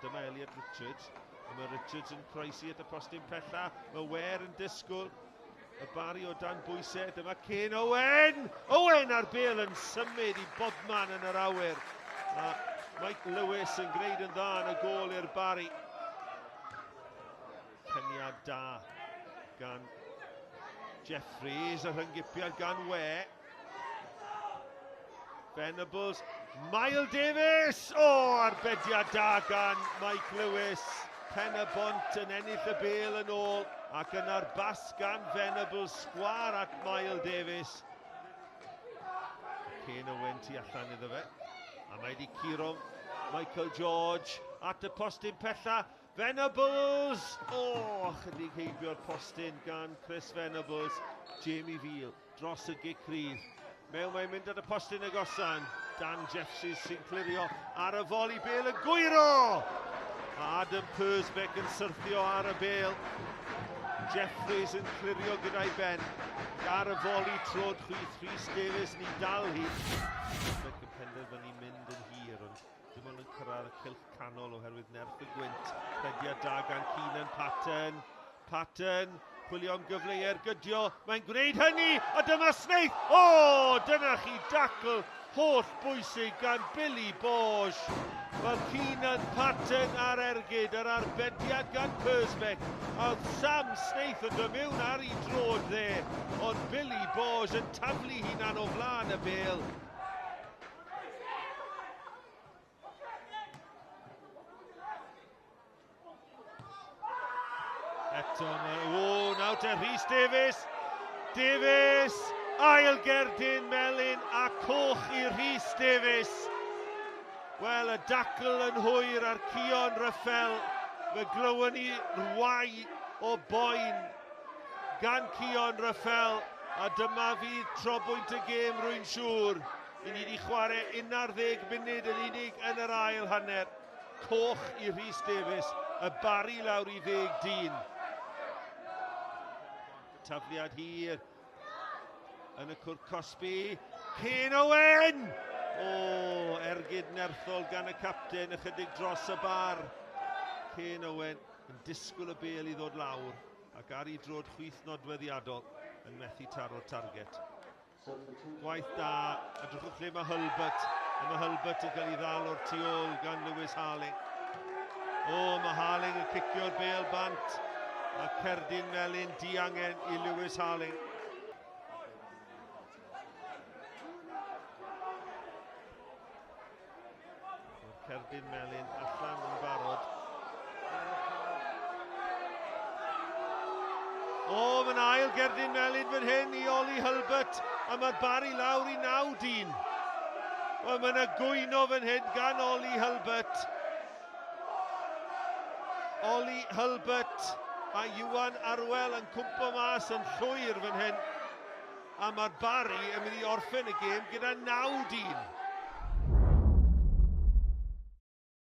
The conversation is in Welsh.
Dyma Elliot Richards. A mae Richards yn croesi at y postyn pella. Mae Ware yn disgwyl. Y Barry o dan bwysau. Dyma Kane Owen! Owen a'r bel yn symud i bobman yn yr awyr. A Mike Lewis yn gwneud yn dda yn y gôl i'r Barry. Peniad da gan Jeffries, y rhyngipiad gan Ware. Venables, Mael Davies! O, oh, arbediad da gan Mike Lewis. Pen y Bont yn ennill y bel yn ôl ac yna'r bas gan Venables sgwar at Mael Davies. Kane Owen tu allan iddo fe. A mae wedi curo Michael George at y postyn pella. Venables! O, oh, chydig heibio'r postyn gan Chris Venables. Jamie Veal dros y gic rydd. Mewn mae'n mynd at y postyn agosan. Dan Jeffries sy'n clirio ar y foli, bel yn gwyro! A Adam Persbeck yn syrthio ar y bel. Jeffries yn clirio gyda'i ben. Ar y foli trod chwith Rhys Davies ni dal hi. Persbeck yn penderfynu mynd yn hir, ond dim ond yn cyrraedd y cylch canol oherwydd nerth y gwynt. Rhediad da gan Keenan Patton. Patton, chwilio am gyfle i ergydio, mae'n gwneud hynny, a dyma Snaith! O, dyna chi dacl holl bwysig gan Billy Borge. Mae Keenan Patton ar ergyd, yr arbediad gan Persbeck, a oedd Sam Snaith yn dod mewn ar ei drod dde, ond Billy Borge yn taflu hunan o flaen y bel. Eto mae... O, nawr te Rhys Davies. Davies! Ail gerdyn melyn a coch i Rhys Davies. Wel, y dacl yn hwyr ar Cion Ruffel. Fe glywon ni rwai o boen gan Cion Ruffel. A dyma fydd trobwynt y gêm, rwy'n siŵr. I ni wedi chwarae 11 munud yn unig yn yr ail hanner. Coch i Rhys Davies, y Barri lawr i ddeg dyn. Tafliad hir yn y cwrt cosbi. Kane Owen! O, ergyd nerthol gan y capten ychydig dros y bar. Kane Owen yn disgwyl y bel i ddod lawr ac ar ei drod chwith nodweddiadol yn methu taro'r target. Gwaith da, edrychwch lle mae Hulbert, a mae Hulbert yn cael ei ddal o'r tu ôl gan Lewis Harling. O, mae Harling yn cicio'r bel bant, a cerdyn melyn diangen i Lewis Harling. Mae'r cerdyn melyn allan yn barod. O, mae'n ail gerdyn melyn fan hyn i Oli Hulbert, a mae'r Barry lawr i naw dyn. Wel, mae yna gwyno fan hyn gan Oli Hulbert. Oli Hulbert a Iwan Arwel yn cwmpo mas yn llwyr fan hyn. A mae'r Barry yn mynd i orffen y gêm gyda naw dyn.